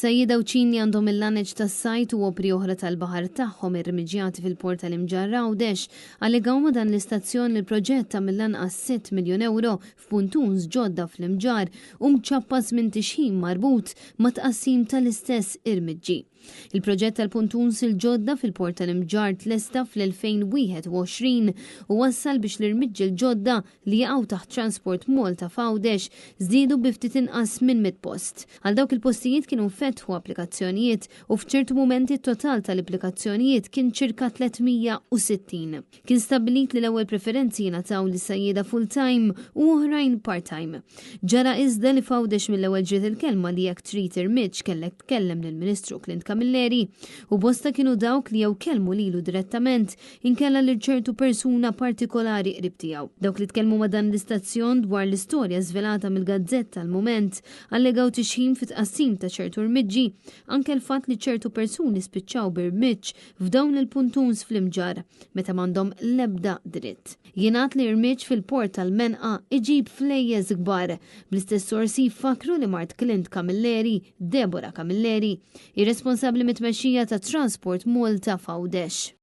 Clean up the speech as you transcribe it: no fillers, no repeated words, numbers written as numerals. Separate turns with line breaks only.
Sajjieda Għawdxin li għandhom il-laneċ tas-sajd u opri oħra tal-baħar tagħhom irrmiġjati fil-Port tal-Imġarr Għawdex allegaw ma' dan l-istazzjon li l-proġett ta' mill-anqas sitt miljun ewro f'puntuns ġodda fl-Imġarr hu mċappas minn tixħim marbut mat-tqassim tal-istess irmiġġi. Il-proġett tal-puntuns il-ġodda fil-Port tal-Imġarr tlesta fl-2021 u wassal biex l-irmiġġi l-ġodda li jaqgħu taħt Transport Malta f'Għawdex żdiedu bi ftit inqas minn 100 post. Għal dawk il-postijiet kienu nfetħu applikazzjonijiet u f'ċertu mumenti t-total tal-applikazzjonijiet kien ċirka 360. Kien stabbilit li l-ewwel preferenzi jingħataw lis-sajjieda full-time u oħrajn part-time. Ġara iżda li f'Għawdex mill-ewwel ġiet il-kelma li jekk trid irmiġġ kellek tkellem lill-Ministru Clint Camilleri u bosta kienu dawk li jew kellmu lilu direttament inkella lil ċertu persuna partikolari qrib tiegħu. Dawk li tkellmu ma' dan l-istazzjon dwar l-istorja żvelata mill-gazzetta Il-Mument allegaw tixħim fit-tqassim ta' ċertu rmiġġi, anke l-fatt li ċertu persuni spiċċaw bi rmiġġ f'dawn il-puntuns fl-Imġarr meta m'għandhom l-ebda dritt. Jingħad li rmiġġ fil-port tal-Menqa iġib flejjes kbar, bl-istess sorsi jfakkru li mart Clint Camilleri, Deborah Camilleri, hi responsabbli mit-tmexxija ta' Transport Malta f'Għawdex.